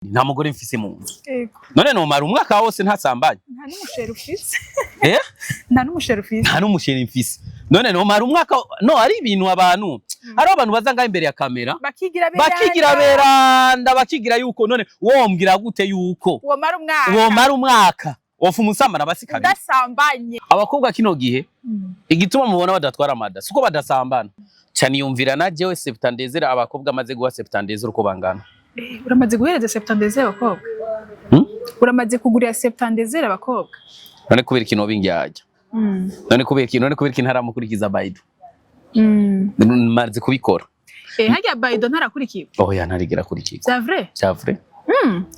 Nta mugore mfise mu nzu. Yego. None nomara umwaka wose ntasambanye? Nta n'umusheri ufise? Eh? Nta n'umusheri ufise? Nta n'umusheri mfise. None nomara umwaka? No ari ibintu abantu, hariho abantu baza ngaho imbere ya kamera bakigira beranda. Bakigira beranda, bakigira yuko. None wombwira gute yuko womara umwaka womara umwaka wofa umusambana basi kabiri udasambanye? Abakobwa kino gihe, igituma mubona badatwara amada siko badasambana cyane. Yumvira na jewe septante-deux heures, abakobwa amaze guha 72 heures uko bangana. Eh, uramaze guhereza 72 heures abakobwa? Hmm? Uramaze kugurira 72 heures abakobwa? None kubera ikintu bingyajya? None kubera ikintu ntaramukurikiza Baidu? Maze kubikora. Eh, harya Baido ntarakurikiwe? Oya, ntarigera kurikirwa. C'est vrai? C'est vrai.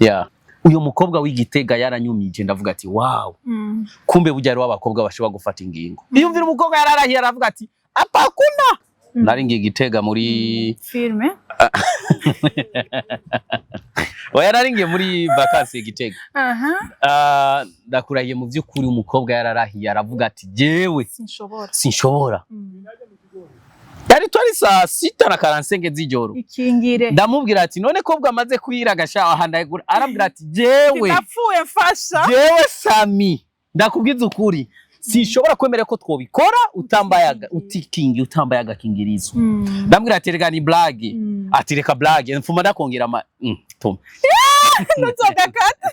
Yeah, uyo mukobwa w'Igitega yaranyumije, ndavuga ati: "Wow." Kumbe burya hariho abakobwa bashobora gufata ingingo. Iyumvira, umukobwa yararahiye, aravuga ati: "Apakuna." Nari ngiye Igitega muri Filme. Oya, nari ngiye muri vacances Igitega. Ah, ndakurahiye, mu by'ukuri umukobwa yararahiye, aravuga ati: "Jewe sinshobora." Sinshobora. Yari twari saa sita na 45 z'ijoro. Ikingire. Ndamubwira ati: "None ko bwamaze kwira gasha aha ndagura?" Arambwira ati: "Jewe ndapfuye, mfasha." "Jewe Sami, ndakubwiza ukuri, sinshobora kwemera ko twobikora utambaye utikingi, utambaye agakingirizo." Ndambwira ati: "Reka, ni blague." Ati: "Reka blague." Mfuma ndakongera ama tuma. Ntuzogakate.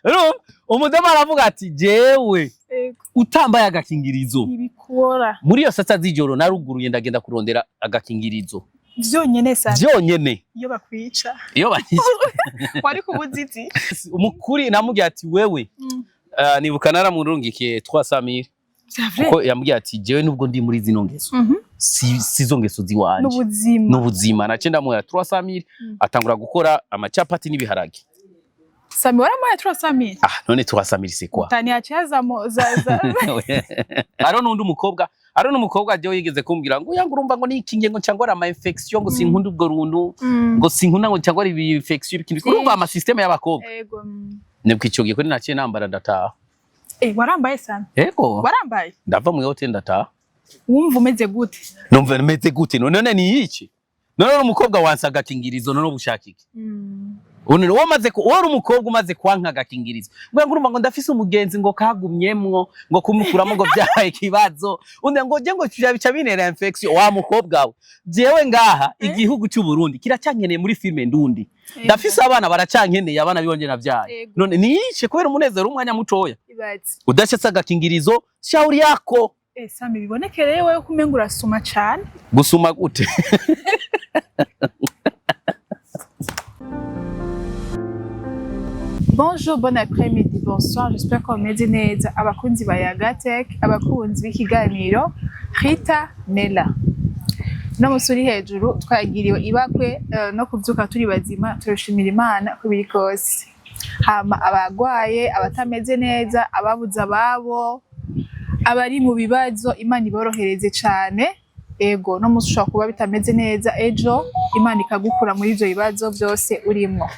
Urumva, umudamu aravuga ati: "Jewe Yego. utambaye agakingirizo." Ibikora. Muri iyo sasa z'ijoro naruguruye, ndagenda kurondera agakingirizo. Vyonyene sa? Vyonyene. Iyo bakwica? Iyo banyica. Wari kubuzizi. Umukuri namubwiye ati: "Wewe." Nibuka naramurungikiye 300,000. C'est vrai? Kuko yambwiye ati: "Jewe nubwo ndi muri zino ngeso, si sizo ngeso ziwanje." N'ubuzima. N'ubuzima. Nace ndamuha 300,000. Atangura gukora amacapati n'ibiharage. Sami, waramuhaye 300,000? Ah, none 300,000, c'est quoi? Tani yaciye azamo za Hariho n'undi mukobwa, hariho n'umukobwa jewe yigeze kumbwira ngo yanga, urumva, ngo nikinge ngo cyangwa ama infection, ngo sinkunda ubwo runtu, ngo sinkunda ngo cyangwa ibi infection ibiki. Urumva ama système y'abakobwa. Ego. Nibwo ico gihe kuri naciye nambara, ndataha. Eh, warambaye, Sami? Ego. Warambaye? Ndava mu hotel, ndataha. Wumva umeze gute? Numva meze gute? None ni iki? None umukobwa wansa agakingirizo, none ubushaka iki? None wowe umaze wowe uri umukobwa umaze kwanka agakingirizo, ngo urumva ngo ndafise umugenzi ngo kagumyemwo, ngo kumukuramo ngo byabaye ikibazo, undi ngo je ngo bica binera infection. Wa mukobwa we, jewe ngaha igihugu cy'u Burundi kiracyankeneye muri filme ndundi, ndafise abana baracyankeneye, abana bibonye navyaye. None niyice kubera umunezero w'umwanya mutoya? Ibaze. Udashetse agakingirizo, shauri yako. Eh, Sami, biboneke rero wewe ko umenga urasuma cane. Gusuma gute? Bonjour, bon après-midi, bonsoir. J'espère ko mumeze neza. Abakunzi ba Yagatech, abakunzi b'ikiganiro Rita Nella. No musi uri hejuru twagiriwe ibakwe no kuvyuka turi bazima, turashimira Imana ko biri kose. Hama abagwaye, abatameze neza, ababuze ababo, abari mu bibazo, Imana iborohereze cane. Ego, no musi ushobora kuba bitameze neza, ejo Imana ikagukura muri ivyo bibazo vyose urimwo.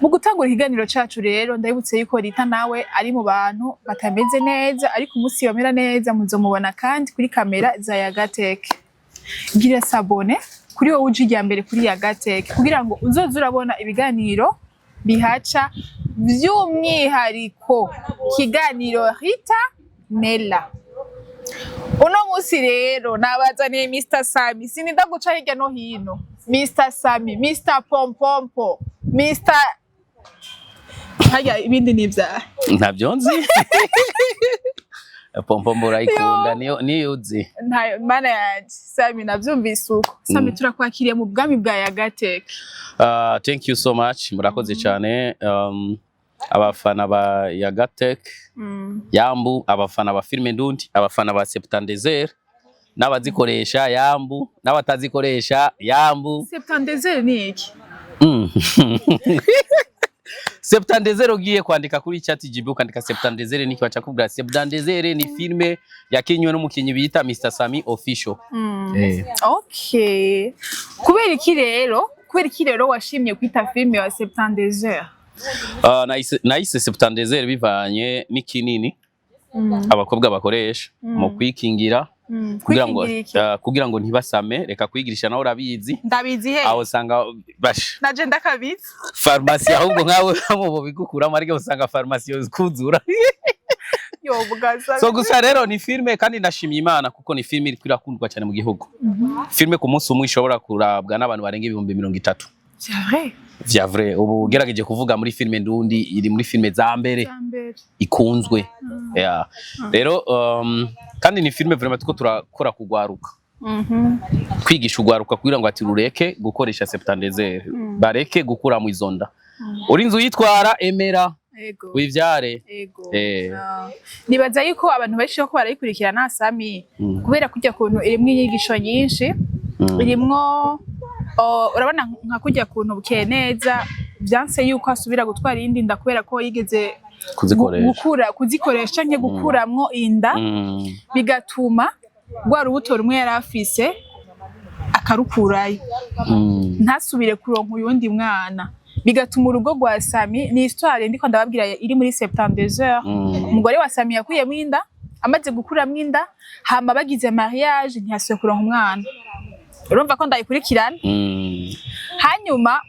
Mu gutangura ikiganiro cacu rero, ndabibutse yuko Rita nawe ari mu bantu batameze neza, ariko umunsi bamera neza muzomubona kandi kuri kamera za Yagatech. Gira s'abonner kuri wowe uje irya mbere kuri Yagatech kugira ngo uzoze urabona ibiganiro bihaca, vy'umwihariko kiganiro Rita Nella. Uno musi rero nabazaniye Mr Sami, sininda guca hirya no hino. Mr Sami, Mr Pompompo, Mr harya ibindi ni ivyahe? Ntabyo nzi. Pompombo urayikunda, niyo uzi. Ntayo, mana yanje Sami, navyumvise uko. Sami, turakwakiriye mu bwami bwa Yagatech. Thank you so much, murakoze cyane. Abafana ba Yagatech, yambu abafana ba filme ndundi, abafana ba 72 heures n'abazikoresha, yambu n'abatazikoresha, yambu. 72 heures ni iki? 72 heures, ugiye kwandika kuri chat GB ukandika 72 heures niki, baca kubwira 72 heures ni filme yakinywe n'umukinyi bita Mr Sami Official. Okay, kubera iki rero washimye kwita filme wa 72 heures? Nahise 72 heures bivanye n'ikinini abakobwa bakoresha mu kwikingira. Kugira ngo Kwikingira iki? Kugira ngo ntibasame. Reka kwigirisha, nawe urabizi. Ndabizi he? Aho usanga basha Naje ndakabizi. Farumasi, ahubwo nkawe mu bigukuramo, ariko usanga farumasi kuzura. Yo bugaza. So gusa rero ni filme, kandi ndashimiye Imana kuko ni filme iriko irakundwa cyane mu gihugu. Filme ku munsi umwe ishobora kurabwa n'abantu barenga 30,000. C'est vrai? Vya vrai. Ubu ugerageje kuvuga muri filme ndundi, iri muri filme za mbere Mbere. ikunzwe. Yeah. Rero kandi ni filme vraiment tuko turakora kugwaruka, kwigisha ugwaruka kugira ngo ati rureke gukoresha septante-deux heures, bareke gukura mu izo nda. Uri inzu yitwara, emera wivyare. Ah. Nibaza yuko abantu benshi ko barayikurikirana, Sami, kubera kujya kuntu irimwo inyigisho nyinshi, irimwo urabona nka kujya kuntu bukeye neza vyanse yuko asubira gutwara iyindi nda kubera ko yigeze Kuzikoresha. Gukura, kuzikoresha canke gukuramwo inda, bigatuma rwa rubuto rumwe yari afise akarukurayo, ntasubire kuronka uyundi mwana, bigatuma urugo rwa Sami, ni histoire ndiko ndababwira iri muri 72 heures. Umugore wa Sami yakuyemo inda, amaze gukuramwo inda, hama bagize mariage ntiyasubiye kuronka umwana. Urumva ko ndayikurikirana. Hanyuma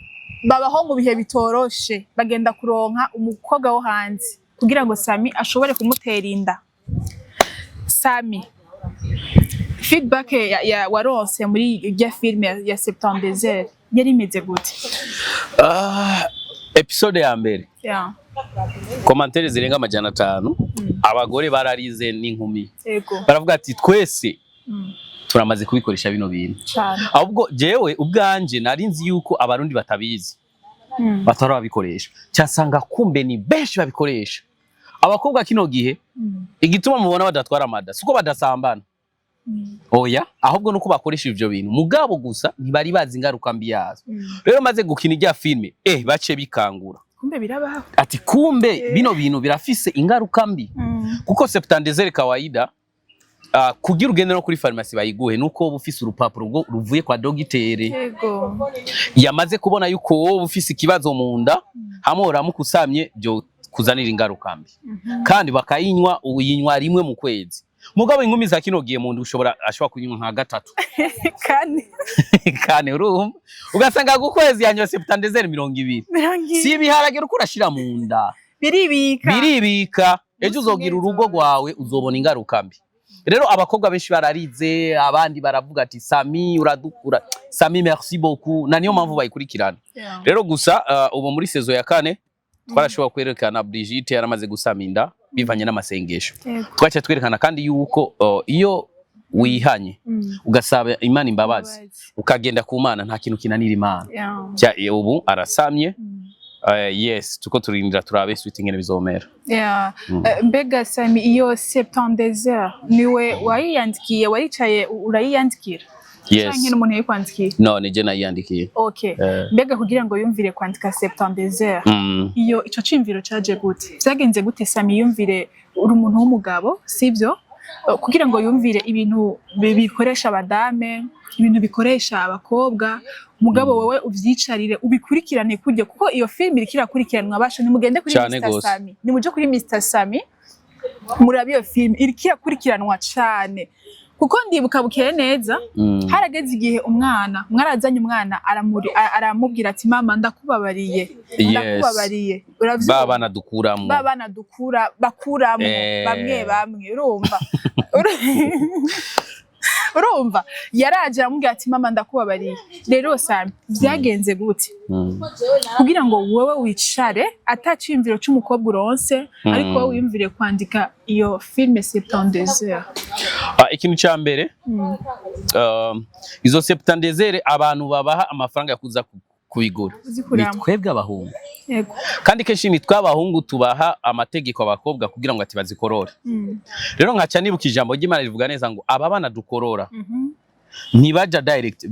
babaho mu bihe bitoroshe, bagenda kuronka umukobwa wo hanze kugira ngo Sami ashobore kumutera inda. Sami, feedback ya waronse muri irya film ya 72 heures yari imeze gute? Ah, episode ya mbere, commentaires zirenga 500, abagore bararize n'inkumi. Baravuga ati twese turamaze kubikoresha bino bintu. Cane. Ahubwo jewe ubwanje nari nzi yuko Abarundi batabizi, batari babikoresha, cyasanga kumbe ni benshi babikoresha. Abakobwa kino gihe, igituma mubona badatwara amada siko badasambana, oya, ahubwo nuko bakoresha ivyo bintu, mugabo gusa ntibari bazi ingaruka mbi yazo. Rero maze gukina irya filme, bace bikangura. Kumbe birabaho. Ati kumbe bino bintu birafise ingaruka mbi, kuko septante-deux heures kawaida, kugira ugende no kuri farumasi bayiguhe nuko uba ufise urupapuro ruvuye kwa dogiteri yamaze kubona yuko wowe ufise ikibazo mu nda, hamwe uramuka usamye byo kuzanira ingaruka mbi. Kandi bakayinywa, uyinywa rimwe mu kwezi, mugabo inkumi za kino gihe mu nda ushobora ashobora kuyinywa nka gatatu. Kandi Kandi urumva ugasanga ku kwezi yanywa septante-deux heures 20. Birangiye. Si ibiharage uriko urashira mu nda. Biribika. Biribika. Ejo Umunsi uzogira umwe urugo rwawe, uzobona ingaruka mbi. Rero abakobwa benshi bararize, abandi baravuga ati Sami uradukura, Sami merci beaucoup, na niyo mpamvu bayikurikirana. Rero gusa ubu muri saison ya kane twarashobora kwerekana Brigitte yaramaze gusama inda bivanye n'amasengesho. Twaca twerekana kandi yuko iyo wihanye, ugasaba Imana imbabazi, Imbabazi. ukagenda ku Mana, nta kintu kinanira Imana. Ubu arasamye. Yes, tuko turindira turabe suite ingene bizomera. Mbega Sami, iyo 72 heures niwe wayiyandikiye? Waricaye urayiyandikira Yes. canke n'umuntu yayikwandikiye? No, nije nayiyandikiye. Okay. Mbega kugira ngo yumvire kwandika 72 heures, iyo ico ciyumviro caje gute? Vyagenze gute Sami yumvire, uri umuntu w'umugabo, sivyo? Kugira ngo yumvire ibintu bikoresha abadame, ibintu bikoresha abakobwa, mugabo wowe uvyicarire ubikurikirane kurya, kuko iyo film iriko irakurikiranwa. Basha nimugende kuri Cane Mr gose. Sami, nimuje kuri Mr Sami murabe iyo film, iriko irakurikiranwa cane, kuko ndibuka bukeye neza, harageze igihe umwana mwarazanye, umwana aramubwira ati mama ndakubabariye, ndakubabariye. Uravyumva? Ba bana dukuramwo. Ba bana dukura bakuramo bamwe bamwe, urumva, yaraje aramubwira ati mama ndakubabariye. Rero Sami, vyagenze gute kugira ngo wowe wicare ata ciyumviro c'umukobwa uronse, ariko wowe wiyumvire kwandika iyo filme 72 heures? Ah, ikintu ca mbere, izo septante-deux heures abantu babaha amafaranga yo kuza kubigura ni Kuzikuramo. twebwe abahungu. Kandi kenshi ni twe abahungu tubaha amategeko abakobwa kugira ngo ati bazikorore. Rero nkaca nibuka ijambo ry'Imana rivuga neza ngo aba bana dukorora ntibaja direct,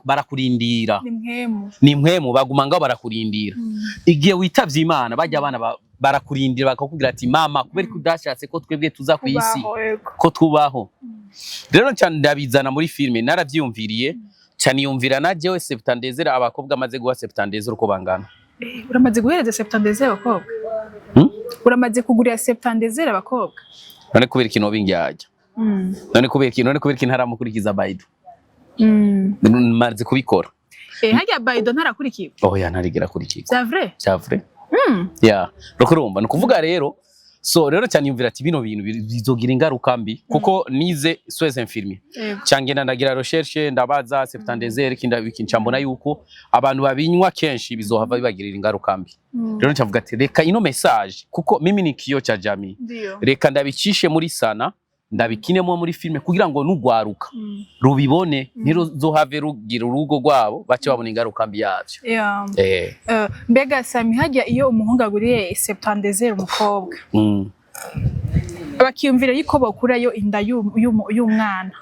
barakurindira. Ni mpwemu. Ni mpwemu, baguma ngaho barakurindira. Igihe witavye Imana, bajya abana barakurindira, bakakubwira ati mama, kubera ko udashatse ko twebwe tuza ku isi, Kubaho, yego. ko tubaho. Rero nca ndabizana muri filime, naravyiyumviriye, nca niyumvira na jewe septante-deux heures, abakobwa amaze guha septante-deux heures uko bangana. Uramaze guhereza 72 heures abakobwa? Hmm? Uramaze kugurira 72 heures abakobwa? None kubera ikintu bingyajya None kubera iki ntaramukurikiza Baido? Maze kubikora. Eh, harya Baido ntarakurikiwe? Oya, ntarigera akurikizwa. C'est vrai? C'est vrai. Ya, uriko urumva, ni ukuvuga rero, so rero cyane yumvira ati bino bintu bizogira ingaruka mbi, kuko nize soins infirmiers. Cyangenda ndagira recherche, ndabaza septante-deux heures kinda biki, ncambona yuko abantu babinywa kenshi bizohava bibagirira ingaruka mbi. Rero ncavuga ati reka ino message, kuko mimi ni kioo cha jamii, reka ndabicishe muri sana, ndabikinemo muri filme kugira ngo nugwaruka rubibone, ntiruzohave rugira urugo rwabo bace babona ingaruka mbi yavyo. Mbega Sami, harya iyo umuhungu aguriye septante-deux heures umukobwa, bakiyumvira yuko bokurayo inda y'umwana,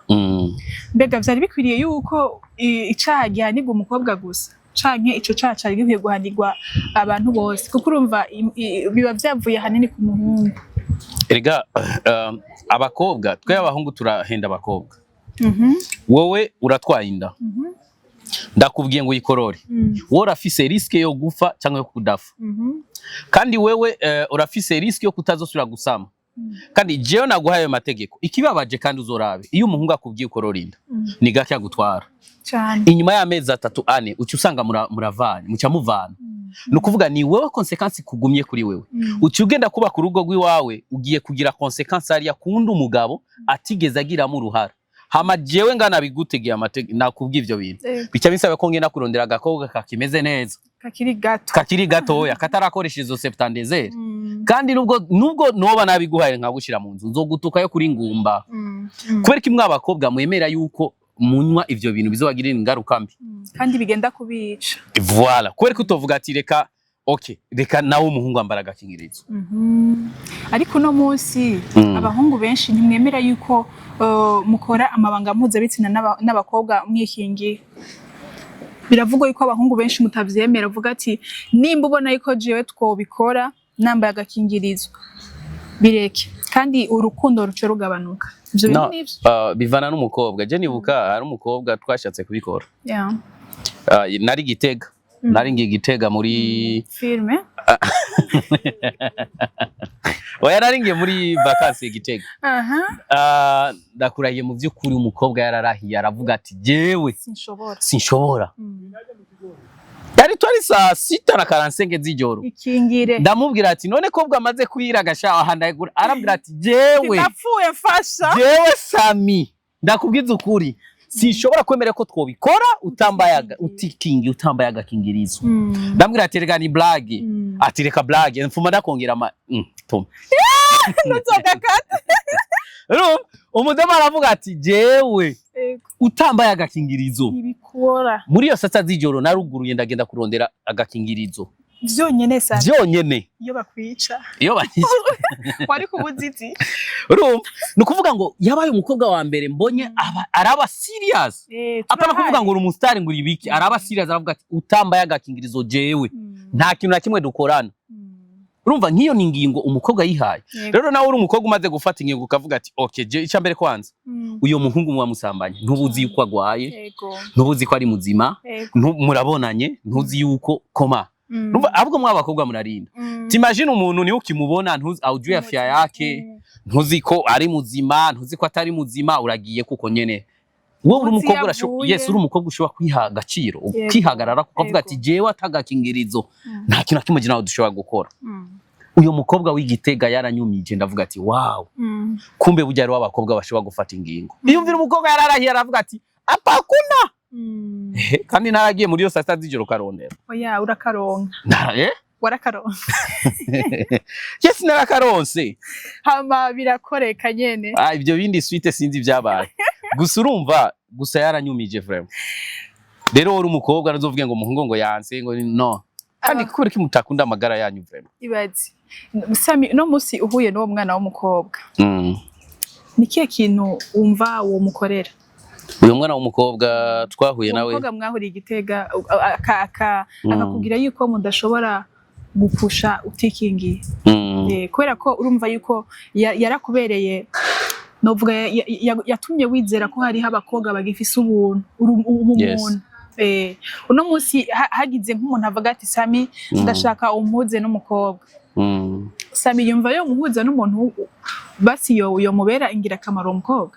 mbega vyari bikwiriye yuko icaha gihanirwa umukobwa gusa, canke ico caha cari gikwiye guhanirwa abantu bose? Kuko urumva biba vyavuye ahanini ku muhungu. Erega abakobwa, twe abahungu turahenda abakobwa. Wowe uratwaye inda, ndakubwiye ngo uyikorore, wowe urafise risque yo gufa cyangwa yo kudafa. Kandi wewe urafise risque yo kutazosubira gusama, kandi jewe naguhaye ayo mategeko. Ikibabaje kandi uzorabe, iyo umuhungu akubwiye ukorora inda, ni gake agutwara. Cane. Inyuma y'amezi 3, 4, uca usanga muravanye, muca muvana. Ni ukuvuga ni wewe conséquence kugumye kuri wewe. Uca ugenda kubaka urugo rw'iwawe, ugiye kugira conséquence hariya kundi umugabo atigeze agiramo uruhara. Hama jewe ngana bigutegeye amategeko, nakubwiye ivyo bintu, bica bisaba ko ngenda kurondera agakobwa kakimeze neza, kakiri gato, kakiri gatoya, katarakoresha izo septante-deux heures. Kandi nubwo noba nabiguhaye nkagushira mu nzu, nzogutuka yo kuri ngumba. Kubera ko imwe abakobwa mwemera yuko munywa ivyo bintu bizobagirira ingaruka mbi kandi bigenda kubica. Voilà, kubera ko utovuga ati reka, okay, reka nawe umuhungu ambara agakingirizo. Ariko uno munsi abahungu benshi ntimwemera yuko mukora amabanga mpuzabitsina n'abakobwa mwikingiye. Biravugwa yuko abahungu benshi mutavyemera, uvuga ati nimba ubona yuko jewe twobikora nambaye agakingirizo, bireke, kandi urukundo ruce rugabanuka. Ivyo bintu No, nivyo? Bivana n'umukobwa. Je nibuka hari umukobwa twashatse kubikora. Nari Gitega, nari ngiye Gitega muri Filme. Oya, nari ngiye muri vacances i Gitega. Ndakurahiye, mu by'ukuri umukobwa yararahiye, aravuga ati jewe Sinshobora. sinshobora. Yari twari saa sita na 45 z'ijoro. Ikingire. Ndamubwira ati none ko bwamaze kwira agashawa aha, ndagura. Arambwira ati jewe Ndapfuye, mfasha. Jewe Sami, ndakubwiza ukuri, sinshobora kwemera ko twobikora utambaye utikingi, utambaye agakingirizo. Ndambwira ati reka ni blague. Ati reka blague, mfuma ndakongera ama tuma. Ntuzogakate. Urumva, umudamu aravuga ati jewe utambaye agakingirizo. Ibikora. Muri iyo sasa z'ijoro naruguruye, ndagenda kurondera agakingirizo. Vyonyene sa Vyonyene. Iyo bakwica. Iyo banyica. Wari kubuzizi. Urumva, ni ukuvuga ngo yabaye umukobwa wa mbere mbonye aba, araba serious. Apana kuvuga ngo uri umusitari, ngo uri ibiki, araba serious, aravuga ati utambaye agakingirizo jewe nta kintu na kimwe dukorana. Urumva nk'iyo ni ingingo umukobwa yihaye. Rero nawe uri umukobwa umaze gufata ingingo ukavuga ati okay, je icya mbere kwanza, uyo muhungu muba musambanye ntubuzi yuko agwaye, ntubuzi ko ari muzima, murabonanye, ntuzi yuko koma. Urumva, ahubwo mwa abakobwa murarinda. T'imagine umuntu niwe ukimubona, ntuzi aujui afya yake, ntuzi ko ari muzima, ntuzi ko atari muzima, uragiye kuko nyene wowe uri Ntuzi umukobwa urasho yavuye. Yes, uri umukobwa ushobora kwiha agaciro, ukihagarara ukavuga ati jewe atagakingirizo nta kintu na kimwe nawe dushobora gukora. Uyo mukobwa w'Igitega yaranyumije, ndavuga ati wow, kumbe burya hariho abakobwa bashobora gufata ingingo. Iyumvira, umukobwa yararahiye, aravuga ati apakuna. Kandi naragiye muri iyo saa sita z'ijoro karondera. Oya, urakaronka. Eh? Warakaronka. Yes, narakaronse. Hama birakoreka nyene. Ah, ibyo bindi suite sinzi ibyabaye, gusa urumva gusa yaranyumije vraiment. Rero uri umukobwa ntuzovuge ngo umuhungu ngo yanse, ngo no. Kandi kubera ko mutakunda amagara yanyu vraiment. Ibaze Sami, no musi uhuye n'uwo mwana w'umukobwa, ni kihe kintu wumva uwo mukorera? Uyu mwana w'umukobwa twahuye Uwo nawe? mukobwa mwahuriye i Gitega, akakubwira yuko mudashobora gupusha utikingiye. Kubera ko urumva yuko yarakubereye, novuga yatumye wizera ko hariho abakobwa bagifise ubuntu, ubumuntu. Uno munsi hagize nk'umuntu avuga ati Sami, ndashaka umpuze n'umukobwa. Sami yumva yo muhuza n'umuntu basi yo mubera ingirakamaro umukobwa?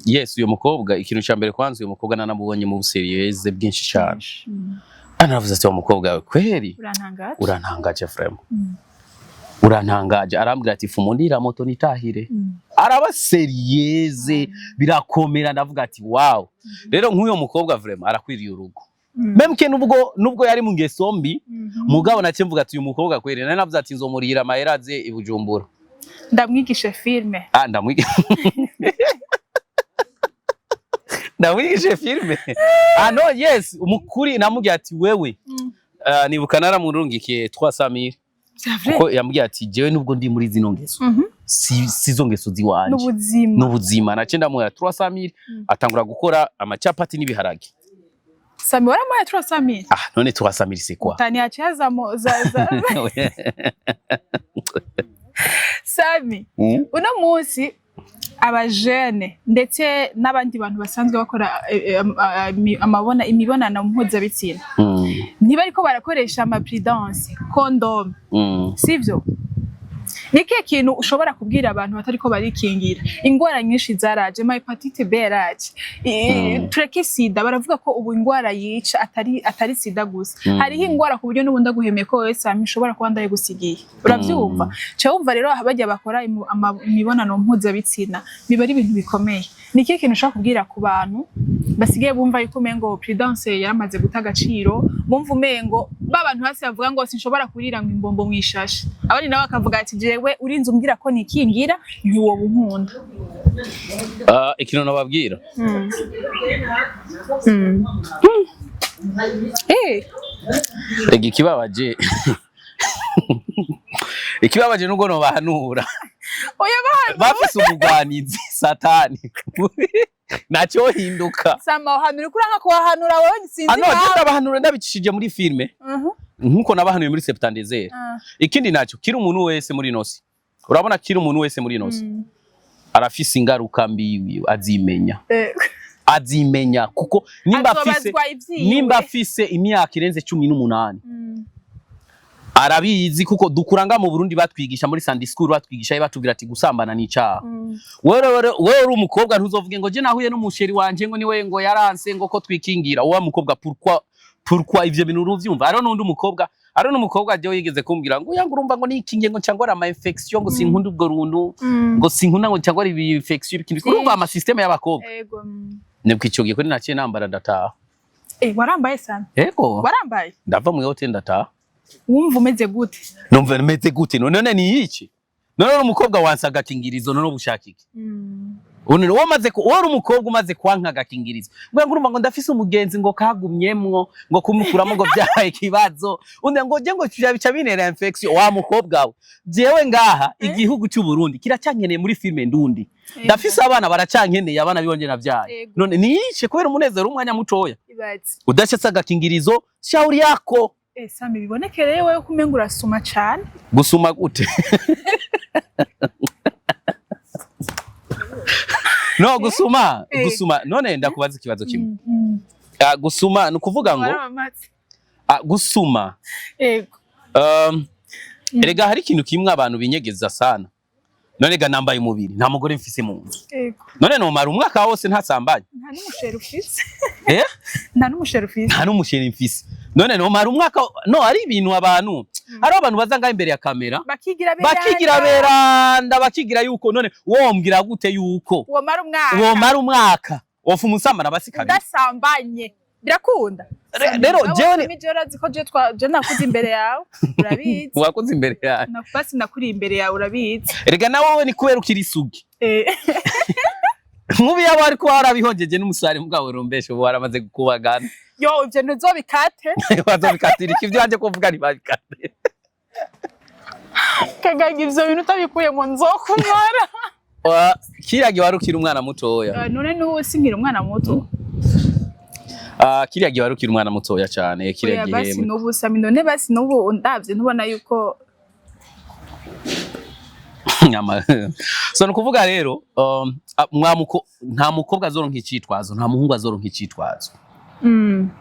Yes, uyu mukobwa, ikintu cya mbere kwanza, uyu mukobwa nanamubonye mu busérieuse bwinshi cyane. Anavuze ati: "Wa mukobwa we kweri, Urantangaje. urantangaje vraiment, urantangaje." Arambwira ati: "Fumundira moto nitahire." Araba sérieuse, birakomera. Ndavuga ati: "Wow." Rero nk'uyo mukobwa vraiment arakwiriye urugo. Même que nubwo yari mu ngeso mbi, mugabo nace mvuga ati: "Uyu mukobwa kweri." Nari navuze ati nzomurihira amahera aze i Bujumbura. Ndamwigishe filme. Ah, ndamwigishe filme. Ah no, yes, umukuri namubwiye ati: "Wewe." Nibuka naramurungikiye 300,000 C'est vrai? kuko yambwiye ati: "Jewe nubwo ndi muri zino ngeso, si zo ngeso ziwanje." N'ubuzima. N'ubuzima. Nace ndamuha 300,000, atangura gukora amacapati n'ibiharage. Sami, waramuhaye 300,000? Ah, none 300,000, c'est quoi? Utaniachia za, za, za. Sami, uno munsi abajene ndetse n'abandi bantu basanzwe bakora amabona imibonano mpuzabitsina ntibariko barakoresha ama prudence, condom, sivyo? Ni ikihe kintu ushobora kubwira abantu batariko barikingira? Ingwara nyinshi zaraje, ma hépatite B yaraje. Tureke sida, baravuga ko ubu ingwara yica atari sida gusa. Hariho ingwara ku buryo n'ubundi aguhemeye ko wewe Sami ushobora kuba ndayigusigiye, uravyumva? Ca wumva rero aha bajya bakora imibonano mpuzabitsina biba ari ibintu bikomeye. Ni ikihe kintu ushobora kubwira ku bantu basigaye bumva yuko umengo prudence yaramaze guta agaciro, bumva umengo ba bantu hasi bavuga ngo sinshobora kurira ngo imbombo mwishashe, abandi nabo bakavuga ati: "Jewe urinze umbwira ko nikingira ntiwoba unkunda"? Ah, ikintu nababwira, rega ikibabaje nubwo nobahanura, Oya, bahanura. bafise umugwanizi Satani, ntacyo hinduka. Sama, wahanura ukuranga kubahanura wowe, sinzi. Ano je Impamvu. ndabahanura ndabicishije muri filme, nkuko nabahanuye muri Septandezere. Ikindi nacyo, kiri umuntu wese muri nosi, urabona, kiri umuntu wese muri nosi arafise ingaruka mbi, azimenya. Azimenya kuko nimba afise Azobazwa ivyiwe. nimba afise imyaka irenze 18, arabizi, kuko dukuranga mu Burundi batwigisha muri Sunday school, batwigisha batubwira ati gusambana ni icaha. Wewe uri umukobwa, ntuzovuge ngo je nahuye n'umuchéri wanje, ngo niwe ngo yaranse ngo ko twikingira. Uwa mukobwa, pourquoi ivyo bintu uruvyumva? Hariho n'undi mukobwa, hariho n'umukobwa jewe yigeze kumbwira ngo yanga, urumva ngo nikingiye ngo cyangwa ama infection, ngo sinkunda ubwo runtu, ngo sinkunda ngo cyangwa ibi infection ibiki. Urumva ama système y'abakobwa. Ego. Nibwo ico gihe kuri naciye nambara ndataha. Eh, warambaye sana? Ego. Warambaye? Ndava mu hotel ndataha. Wumva umeze gute? Numva meze gute? None ni iki? None umukobwa wansa agakingirizo, none ubushaka iki? None wowe uri umukobwa umaze kwanka agakingirizo, ngo urumva ngo ndafise umugenzi ngo kagumyemwo, ngo kumukuramo ngo byabaye ikibazo, undi ngo je ngo bica binera infection. Wa mukobwa we, jewe ngaha igihugu cy'u Burundi kiracyankeneye muri filme ndundi, ndafise abana baracyankeneye, abana bibonye navyaye. None niyice kubera umunezero w'umwanya mutoya? Ibaze. Udashetse agakingirizo, shauri yako. Eh, Sami, biboneke rero wewe ko umenga urasuma cane. Gusuma gute? No gusuma, gusuma none ndakubaza ikibazo kimwe. Ah, gusuma ni ukuvuga ngo Warabamatse. ah, gusuma, erega hari ikintu kimwe abantu binyegeza sana. None ga nambaye umubiri, nta mugore mfise mu nzu. None nomara umwaka wose ntasambanye? Nta n'umuchéri ufise. Eh? Nta n'umuchéri ufise. Nta n'umuchéri mfise, none nomara umwaka? No hari ibintu abantu, hariho abantu baza ngaho imbere ya kamera bakigira beranda. Bakigira beranda, bakigira yuko, none wombwira gute yuko womara umwaka womara umwaka wofa umusambana basi kabiri udasambanye? Birakunda? Rero jewe jewe urazi ko je nakuze imbere yawe, urabizi. Wakoze imbere yawe. Basi nakuriye imbere yawe, urabizi. Erega nawe wowe ni kubera ukiri isugi. Nk'ubu yaba ariko warabihongeje n'umusare mugabo rumbeshe, ubu waramaze gukubagana. Yo, ivyo ntuzobikate. Bazobikatira iki? Ivyo wanje kuvuga ntibabikate. Kagaga, ivyo bintu utabikuye mu nzokumara. Kiriya gihe wari ukiri umwana mutoya. None n'ubu sinkiri umwana muto? Ah, kiriya gihe wari ukiri umwana mutoya cyane, kiriya Oya, gihe. Basi n'ubu Sami, none basi n'ubu ndavye ntubona yuko So ni ukuvuga rero, nta mukobwa azoronka icitwazo, nta muhungu azoronka icitwazo.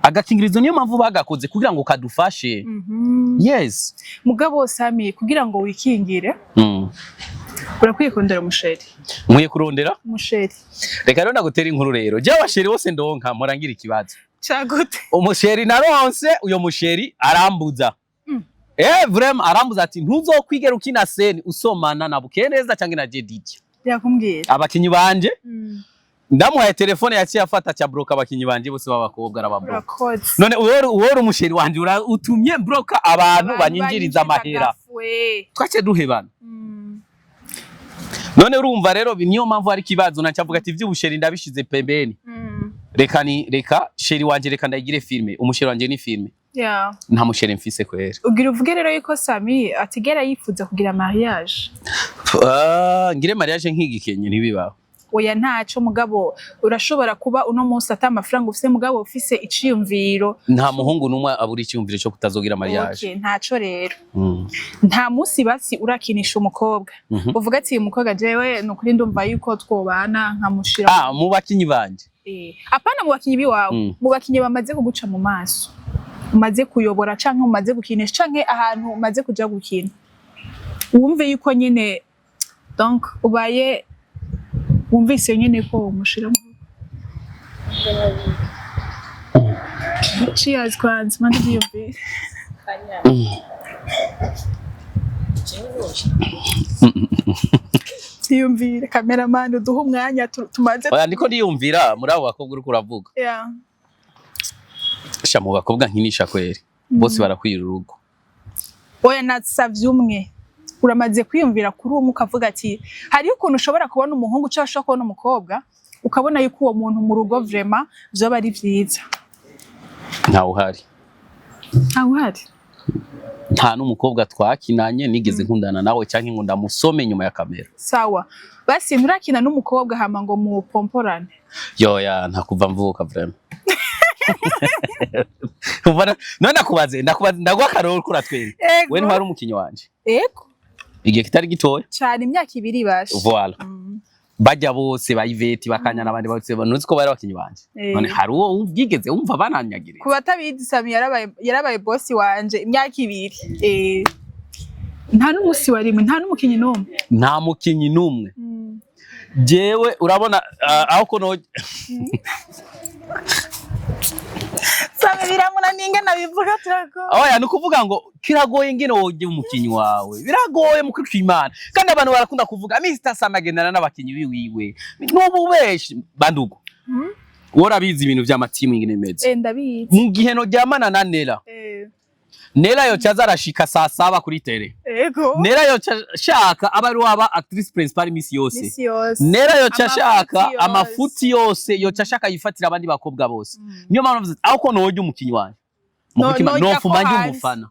Agakingirizo niyo mpamvu bagakoze kugira ngo kadufashe. Yes. Mugabo Sami, kugira ngo wikingire, urakwiye kurondera umuchéri. Nkwiye kurondera Umuchéri. Reka rero ndagutera inkuru rero. Jewe abachéri bose ndonka mpora ngira ikibazo. Cagute? Umuchéri naronse, uyo muchéri arambuza. Vraiment arambuza ati: "Ntuzokwigera ukina scène usomana na Bukeneza canke na Jedidia." Yakumbwira? Abakinyi banje. Ndamuhaye telefone, yaciye afata ca bloka abakinyi banje bose b'abakobwa, arababloka. Urakoze. None uwori umuchéri wanje utumye mbloka abantu banyinjiriza amahera. Agafwe. Twaciye duhebana. None urumva rero niyo mpamvu hari ikibazo, nacavuga ati ivy'ubuchéri ndabishize pembeni. Reka ni reka chéri wanje, reka ndayigire filme, umuchéri wanje ni filme. Nta muchéri mfise kwera. Ugira uvuge rero yuko Sami atigera yifuza kugira mariage? Ah, ngire mariage nkigikenye? Ntibibaho. Oya, ntaco, mugabo urashobora kuba uno munsi ata amafaranga ufise, mugabo ufise iciyumviro. Nta muhungu n'umwe abura icyumviro cyo kutazogira mariage. Okay, ntaco rero. Nta munsi basi urakinisha umukobwa uvuga ati: "Uyu mukobwa jewe ni ukuri ndumva yuko twobana nkamushira"? Ah, mu bakinyi banje? Apana mu bakinyi biwawe, mu bakinyi bamaze kuguca mu maso, umaze kuyobora canke umaze gukinisha, canke ahantu umaze kuja gukina, wumve yuko nyene donc ubaye wumvise nyene ko umushira mu. Cheers kwanza, mande byiyumvire. Byiyumvire, cameraman, uduhe umwanya tumaze. Oya, ndiko ndiyumvira muri abo bakobwa uriko uravuga. Sha, mu bakobwa nkinisha kweri bose barakwira urugo. Oya, nasavye umwe. Uramaze kwiyumvira kuri umwe ukavuga ati hariyo ukuntu ushobora kubona umuhungu cyangwa ushobora kubona umukobwa, ukabona yuko uwo muntu mu rugo vraiment vyoba ari vyiza? Ntawe uhari. Ntawe uhari? Nta n'umukobwa twakinanye nigeze nkundana nawe cyangwa ngo ndamusome nyuma ya kamera. Sawa basi, nturakina n'umukobwa hama ngo mupomporane? Yoya, nta kuva mvuka vraiment. None ndakubaze, ndaguha akaroro kuratwenga. We ntwari umukinyi wanje Ego. igihe kitari gitoya? Cane, imyaka 2 bashe. Voilà. Bajya bose ba Ivete bakanya n'abandi bose, ntuzi ko bari abakinyi banje? None hari uwo wigeze wumva bananyagiriza? Ku batabizi, Sami yarabaye bosi wanje imyaka 2. Nta n'umusi wa rimwe, nta n'umukinyi n'umwe? Nta mukinyi n'umwe. Jewe urabona aho kono Sami biramunaniye ingene abivuga, turago. Oya, ni ukuvuga ngo kiragoye ingene wogira umukinyi wawe, biragoye mu kwitwa Imana. Kandi abantu barakunda kuvuga Mr Sam agendana n'abakinyi biwiwe, n'ubu benshi bandugu. Wowe urabizi ibintu vy'amatimu ingene bimeze. Ndabizi. Mu gihe noryamana na Nera, Nera yoca aza arashika saa 7 kuri télé. Nera yoca ashaka aba ari waba actrice principale imisi yose. Misi yose. Nera yoca ashaka Amafuti yose. Amafuti yose yoca ashaka yifatira abandi bakobwa bose. Niyo mpamvu navuze ati, aho ko norya umukinyi wanje mu No- kutima nojya ko nofuma ndi hanze. umufana.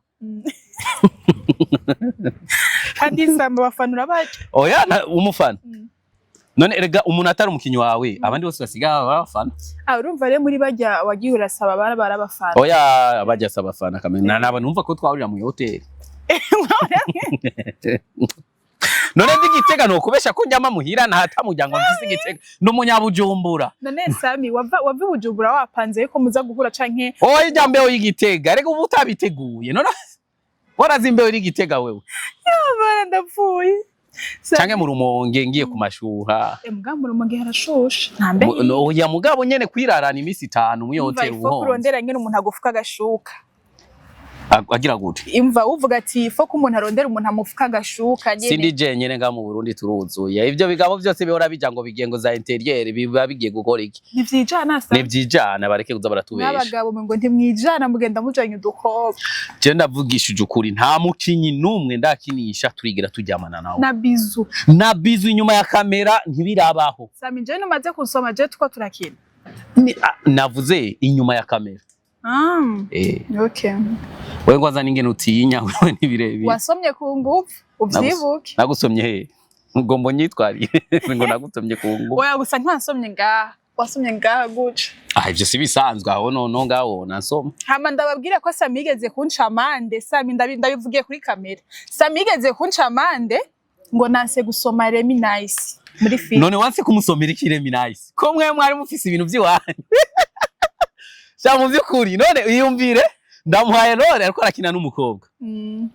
Kandi Sami abafana urabaca? Oya, umufana. None erega umuntu atari umukinyi wawe, abandi bose basigaye abafana. Ah, urumva rero muri barya wagiye urasaba bara barabafana. Oya, bajya saba abafana kamena na naba numva ko twahurira mu hoteli. None ndi Gitega, nokubesha ko njyama muhira? Ntata muryango mfise Gitega, n'umunyabujumbura. None Sami, wava i Bujumbura wapanze yuko muza guhura canke? Oya, ijya mbeho y'Igitega reka uba utabiteguye. None warazi imbeho y'Igitega wewe? Bana, ndapfuye. Canke mu Rumonge ngiye ku mashuha. Muga mu Rumonge harashushe, nta mbeho. Oya, mugabo nyene kwirarana imisi 5 muri Umva, hoteli ifo ubuhonze. kurondera nyene umuntu agufuka agashuka. Agira gute? Imva uvuga ati faut ko umuntu arondera umuntu amufuka agashuka nyene. Sindi jenyene nga mu Burundi, turuzuye. Ivyo bigabo vyose bihora bija ngo bigiye ngo za intérieur, biba bigiye gukora iki? Ntivyijana sa. Nivyijana, bareke kuza baratubesha. N'abagabo ngo ntimwijana, mugenda mujanye udukobwa. Je ndavugishije ukuri, nta mukinyi n'umwe ndakinisha turigira turyamana nawe. Na bisou? Na bisou inyuma ya kamera ntibirabaho. Sami, je numaze kusoma, je tuko turakina. Navuze inyuma ya kamera. Ah. Okay. Wewe ngo azana ingene utinya wewe ntibirebire. Wasomye ku nguvu, uvyibuke. Nagusomye he ngo mbonyitwarire ngo nagusomye ku nguvu? Oya, gusa ntiwasomye ngaha, wasomye ngaha guca. Ah, ivyo si bisanzwe aho noneho ngaho nasoma. Hama ndababwira ko Sami yigeze kunca amande. Sami, ndabivugiye kuri kamera, Sami yigeze kunca amande ngo nanse gusoma Remy Nice muri film. None wanse kumusomera iki Remy Nice, ko mwe mwari mufise ibintu vy'iwanyu? Sha, mu vy'ukuri, none iyumvire Ndamuhaye role ariko arakina n'umukobwa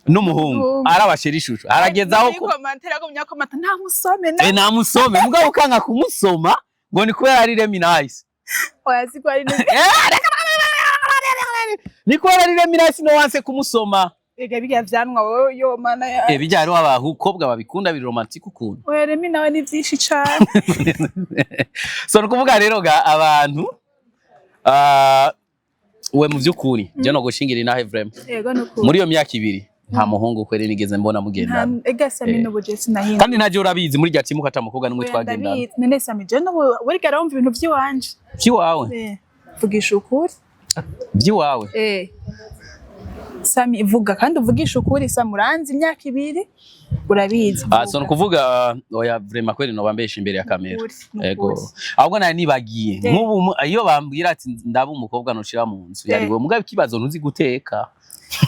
n'umuhungu. Umuhungu. Arabashira ishusho arageza aho ko Commentaire agumya komata nta musome na. Eh, namusome, mugabo ukanga kumusoma ngo ni kubera ari Remy Nice. Oya, si ko ari neza. Ni kubera ari Remy Nice no wanse kumusoma. Ega birya vyanwa wowe, yo mana ya. Eh, bijya hariho abakobwa babikunda, biri romantique ukuntu. Oya, Remy nawe ni vyinshi cane. So ni ukuvuga rero ga abantu, ah, we mu by'ukuri je no gushingira inahe vraiment. Yego, nukuri. Muri iyo myaka 2 nta muhungu kweri nigeze mbona mugendana. Ega Sami, n'ubu je sinahinda. Kandi ntaje urabizi muri rya timu ko ata mukobwa n'umwe Oya, twagendana. ndabizi. None Sami, je n'ubu burya arumva ibintu vy'iwanje. By'iwawe? Eh, vugisha ukuri. By'iwawe? Eh. Sami, vuga kandi uvugisha ukuri. Sami, uranzi imyaka 2, urabizi. Ah, so ni ukuvuga oya, vraiment kweri noba mbesha imbere ya kamera. Nukuri, nukuri. Ego, ahubwo nari nibagiye. Nk'ubu iyo bambwira ati ndaba umukobwa noshira mu nzu yari we, mugabo ikibazo ntuzi guteka.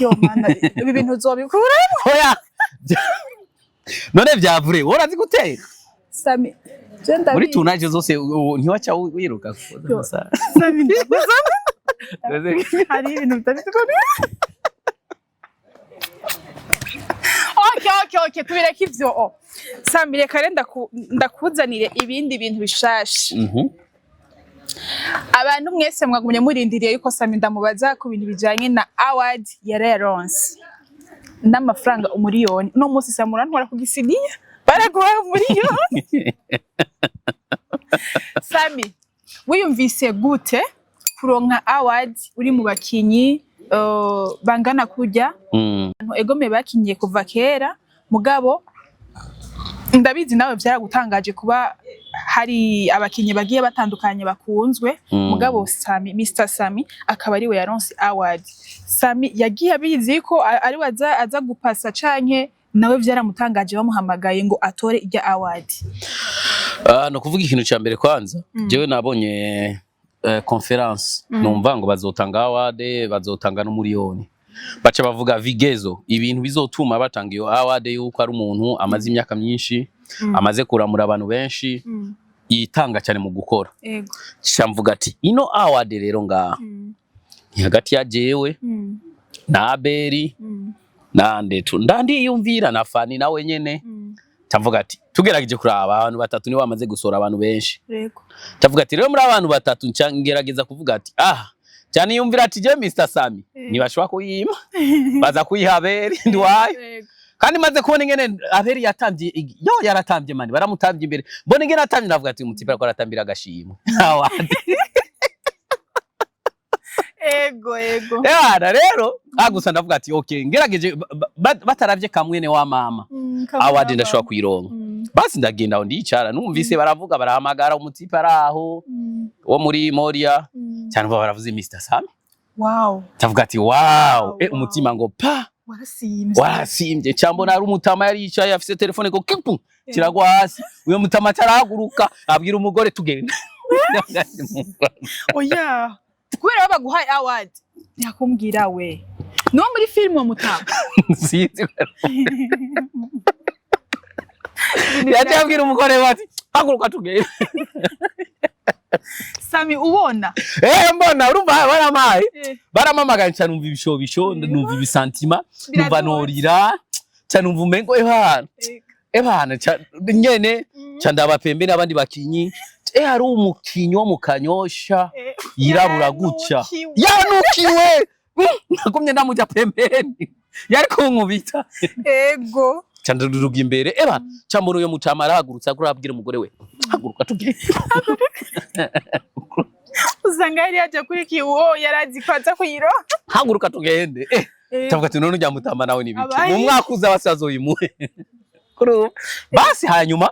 Yo mana, ibi bintu uzobikura. Oya, none vyavure wowe urazi guteka? Sami, je ndabizi. Muri tunaje zose ntiwaca wiruka kukoza Yo. amasaha. Sami, ndagusaba, hari ibintu bitari. Okay, tubireke ivyo. O Sami, reka rero ndakuzanire ibindi bintu bishasha. Abantu mwese mwagumye murindiriye yuko Sami ndamubaza ku bintu bijanye na award ya yaronse n'amafaranga 1 miliyoni. Uno munsi Sami urantwara ku gisiniya, baraguha 1 miliyoni. Sami, wiyumvise gute kuronka award uri mu bakinyi bangana kurya? Egome bakinyiye kuva kera, mugabo ndabizi nawe vyaragutangaje kuba hari abakinyi bagiye batandukanye bakunzwe. Mugabo Sami, Mr Sami akaba ariwe yaronse award. Sami yagiye abizi ko ariwe aza gupasa, canke nawe vyaramutangaje bamuhamagaye ngo atore irya award? Ah, no kuvuga ikintu ca mbere kwanza, jewe nabonye conference, numva ngo bazotanga award, bazotanga n'umuriyoni, baca bavuga vigezo ibintu bizotuma batanga iyo award, yuko ari umuntu amaze imyaka myinshi, amaze kuramura abantu benshi, yitanga cyane mu gukora. Ca mvuga ati ino award rero ngaha ni hagati ya jewe na Abeli na Ndetu, ndandiyumvira na Fani nawe nyene. Ca mvuga ati tugerageje kuraba abantu batatu nibo bamaze gusora abantu benshi. Ndavuga ati rero muri abantu batatu nca ngerageza kuvuga ati ah, cyane yumvira ati je Mr Sami ntibashobora kuyima, baza kuyiha Abeli ndwaye. Kandi maze kubona ingene Abeli yatamvye, yo yaratambye mani, baramutambye imbere, mbona ingene atambye, ndavuga ati umutipe ariko aratambira agashimwe award. Ego ego. Yana rero ah, gusa ndavuga ati okay, ngerageje bataravye kamwene wa mama, award ndashobora kuyironka. Basi ndagenda aho ndicara, numvise baravuga, barahamagara umutipe ari aho wo muri Moria, cyane baravuze Mr Sami. Ndavuga ati wow, Wow, eh, umutima ngo pa. Warasimvye. Warasimbye cyambona ari umutama yari yicaye afise telefone ngo kipu kiragwa hasi, uyo mutama atarahaguruka abwira umugore tugenda. Oya, kubera baguhaye award ntiyakumbwira we niwo muri filime uwo mutama. Sinzi, yaciye abwira umugore we ati haguruka tugende. Sami, ubona. Eh, mbona urumva baramaye, baramamagaye, nca numva ibishobisho, numva ibisantima, numva Biraduze. Norira nca numva umengo ebana ebana nyene nca ndaba pembe n'abandi bakinyi, hari umukinyi wo mu Kanyosha yirabura gutya. Yanukiwe. Yanukiwe. Nagumye ndamuja pembeni, yari kunkubita. Ca ndaduruga imbere, eba ca mbona uyo mutama arahagurutse agura abwira umugore we haguruka tugende. Usanga yari yaje kuri uwo yarazi ko aza kuyironka. Haguruka tugende, eh. Ndavuga ati none urya mutama nawe ni biki? Abaye. Mu mwaka uza basazoyimuhe kuri ubu basi. Hanyuma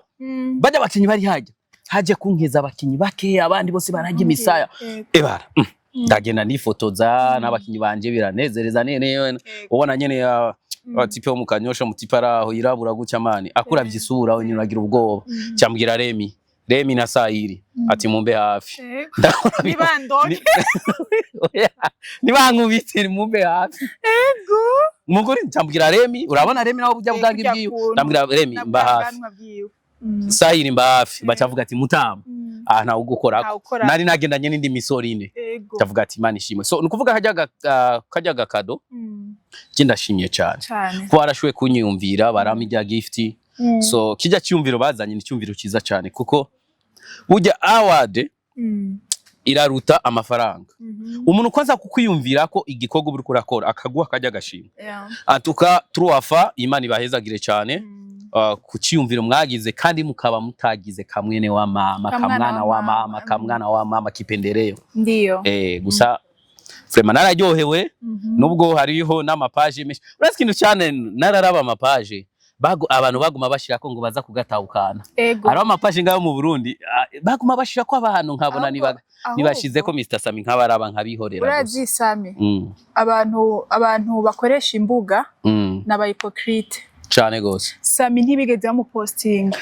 bajya abakinyi bari hajya haje kunkeza abakinyi bakeya, abandi bose barajya imisaya. Ebara ndagenda nifotoza n'abakinyi banje, biranezereza nene ubona nyene ya abatipe wo mu Kanyosha, mutipe araho yirabura gutya mani, akuravye isura we nyine uragira ubwoba. Cyambwira Remi, Remi na Sayiri ati mumbe hafi. Ndabona Nibandoke. Oya, nibankubite mumbe hafi. Umugore cyambwira Remi, urabona Remi nawe burya Eh, bwange kurya bwiwe. kuntu. Ndambwira Remi mba hafi. Bwanwa bwiwe. Sahiri mba hafi, bacavuga ati mutama, ah, ntawe ugukorako. Ntawukora. Nari nagendanye n'indi misoro ine. Ndavuga ati Imana ishimwe. So nukuvuga kajya gakado, je ndashimye cyane Cane. ko barashoboye kunyiyumvira, barampa irya gift. So kijya cyumviro bazanye ni cyumviro cyiza cyane, kuko burya award iraruta amafaranga. Umuntu kwanza kukwiyumvira ko igikorwa uri kurakora, akaguha kajya gashimwe, atuka truafa, Imana ibahezagire cyane ku cyiyumviro mwagize, kandi mukaba mutagize kamwene wa mama, kamwana kamwana wa wa mama, mama. Kamwana wa mama kipendeleo. Ndiyo. Gusa vraiment nararyohewe, nubwo hariho n'amapaje menshi. Uretse ikintu cyane, nararaba amapaje bagu, abantu baguma bashirako ngo baza kugatahukana. Hariho amapaje ngayo mu Burundi, baguma bashirako abantu, nkabona nibashizeko Mr Sami, nkabaraba nkabihorera gusa. Urazi Sami, abantu bakoresha imbuga n'aba hypocrite. Cane gose. Sami ntibigeze bamupostinga,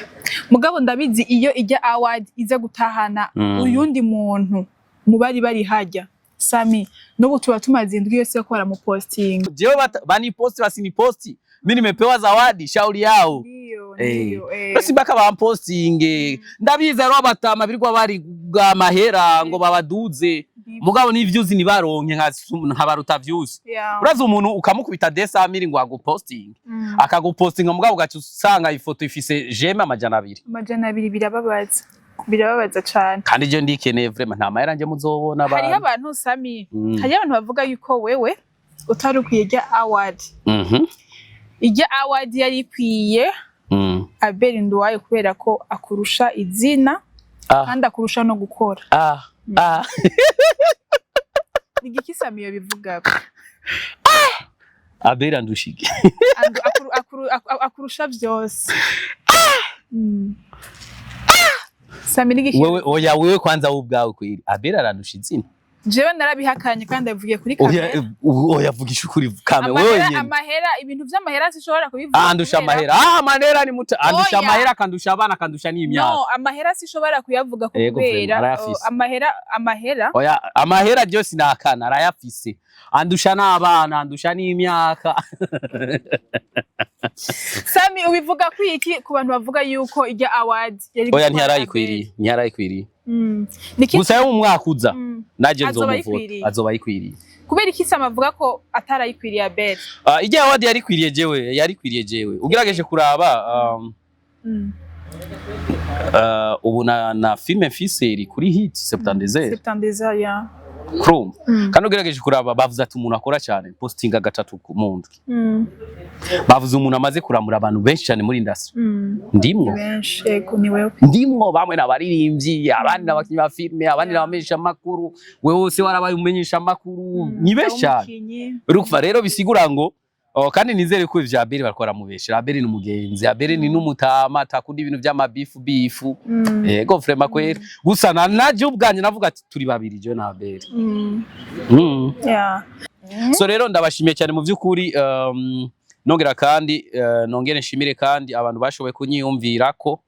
mugabo ndabizi iyo ijya award iza gutahana uyundi muntu mu bari bari hajya, Sami n'ubu tuba tumaze indwi yose yo ko baramupostinga. Jewe baniposti basiniposti, mi nimepewa zawadi, shauri yao. Ndiyo. Eh. Ndiyo. Basi mpaka bampostinge. Ndabizi hariho abatama birirwa bari amahera ngo babaduze, mugabo n'ivyuzi ntibaronke nkabaruta vyuzi. Urazi umuntu ukamukubita 200 000 ngo agupostinge, akagupostinga, mugabo ugaca usanga ifoto ifise j'aime 200. 200, birababaza, birababaza cane. Kandi je ndikeneye vraiment, nta mahera nje muzobona Hariho abantu. abantu, Sami, hariho abantu bavuga yuko wewe utari ukwiye ijya award. Ijya award yari ikwiye Abel Nduwayo, kubera ko akurusha izina kandi akurusha no gukora. Ah ah. Ni igiki Sami yobivuga? Abel andushike? Akurusha vyose. Sami, ni igiki? Wewe, oya, wewe kwanza wowe ubwawe kwiri, Abel arandusha izina? Jewe narabihakanye kandi ndabivugiye kuri Oya. kamera. Oya, vugisha ukuri kame wewe Amahera, nyene. amahera, ibintu vy'amahera sinshobora kubivuga. Ah, andusha amahera, amahera ni muta, andusha Oya. amahera, akandusha abana, akandusha n'imyaka. No, amahera sinshobora kuyavuga Yego, kubera vraiment, arayafise. oh, amahera, amahera. Oya, amahera ryo sinakana, arayafise, andusha n'abana, andusha n'imyaka. Sami, ubivuga kwiki ku bantu bavuga yuko ijya award yari Oya, gutwara? ntiyarayikwiriye, ntiyarayikwiriye. Abel? Niki? Gusa yo mu mwaka uza naje Azoba nzomuvota. ayikwiriye. Azoba ayikwiriye. Kubera iki Sami avuga ko atarayikwiriye Abel? Ah, ijya award yarikwiriye jewe, yarikwiriye jewe. Ugerageje kuraba ubu na filme mfise iri kuri hit 72. Septandeza ya. Chrome. Kandi ugerageje kuraba, bavuze ati umuntu akora cyane, postinga gatatu ku mundwi. Bavuze umuntu amaze kuramura abantu benshi cyane muri industry. Ndimwo. Benshi, yego, ni wewe. Ndimwo, bamwe n'abaririmbyi, abandi n'abakinyi ba filme, abandi n'abamenyesha amakuru, wewe wose warabaye umumenyesha amakuru, ni benshi cyane. Umukinyi. Urumva rero bisigura ngo, oh, kandi nizere ko ivya Abeli bariko baramubeshera. Abeli ni umugenzi, Abeli ni n'umutama, atakunda ibintu vy'amabifu bifu. Yego, vraiment kwera. Gusa na naje ubwanje navuga ati turi babiri, je na Abeli. So rero ndabashimiye cyane mu by'ukuri, nongera kandi nongere nshimire kandi abantu bashoboye kunyiyumvirako,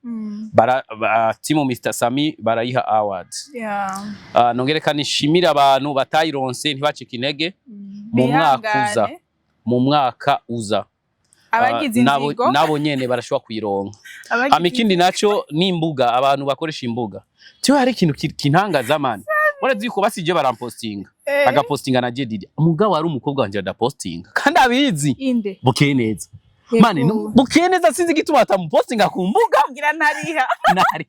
team Mr Sami barayiha awards. Nongere kandi nshimire abantu batayironse, ntibacike intege. Mu mwaka uza. Bihangane. Mu mwaka uza. Abagize inzigo. Nabo nyene barashobora kuyironka. Abagize Hama ikindi naco ni imbuga, abantu bakoresha imbuga. Tiyo hari ikintu kintangaza man, urazi yuko basije barampostinga, agapostinga na Jedidi, mugabo ari umukobwa wanje adapostinga kandi abizi. Inde? Bukeye neza. Yego. Mani bukeye neza, sinzi igituma batamupostinga ku mbuga. Ngira ntariha. Nari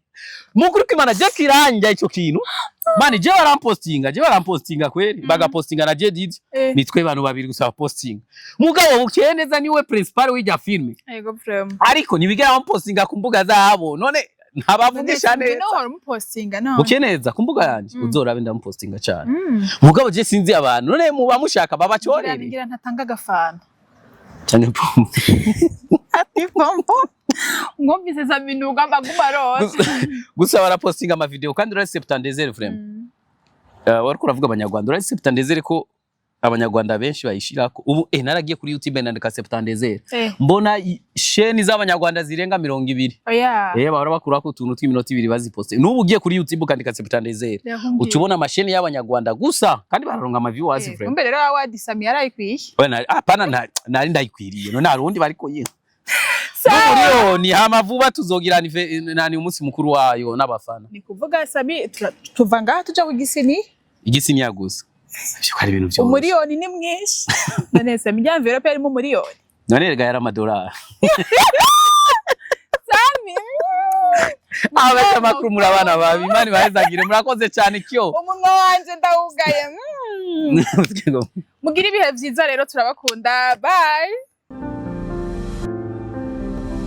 mukuru kwimana je kiranja ico kintu mani, je barampostinga, je barampostinga kweri, bagapostinga na Jedidi. Nitwe bantu babiri gusa bapostinga, mugabo bukeye neza niwe principal w'irya filme. Yego, vraiment. Ariko ntibigera bamupostinga ku mbuga zabo, none ntabavugisha neza. No, uhora umupostinga none. Bukeye neza ku mbuga yanje uzorabe, ndamupostinga cyane. Mugabo je sinzi abantu, none muba mushaka babacorere. Ngira ntatanga agafana. Cyane pompe. Ati pompo. Mwumvise Saminuga baguma rose. Gusa barapostinga ama video kandi urazi septante-deux vraiment. Wariko uravuga abanyarwanda, urazi septante-deux ko abanyarwanda benshi bayishirako ubu. Naragiye kuri YouTube nandika septante-deux, mbona sheni z'abanyarwanda zirenga 20. Oya. Bahora bakurako utuntu tw'iminota 2 baziposte. N'ubu ugiye kuri YouTube ukandika septante-deux, uca ubona amasheni y'abanyarwanda gusa, kandi bararonka ama viewers vraiment. Kumbe rero award Sami yarayikwiye. Oya, hapana, nari ndayikwiriye, none hari uwundi bariko yiha. N'umuriyoni, hama vuba tuzogira nani, umunsi mukuru wayo n'abafana. Ni kuvuga Sami, tuva ngaha tuja ku gisini. Igisiniya gusa. Ivyo ko ari ibintu vyose. Umuriyoni ni mwinshi. None Sami, rya enveloppe yarimo umuriyoni? None rega yari amadolari. Sami. Amakuru muri abana babi, Imana ibahezagire, murakoze cyane kyo. Umunwa wanje ndawugaye. Mugire ibihe vyiza rero, turabakunda, bye.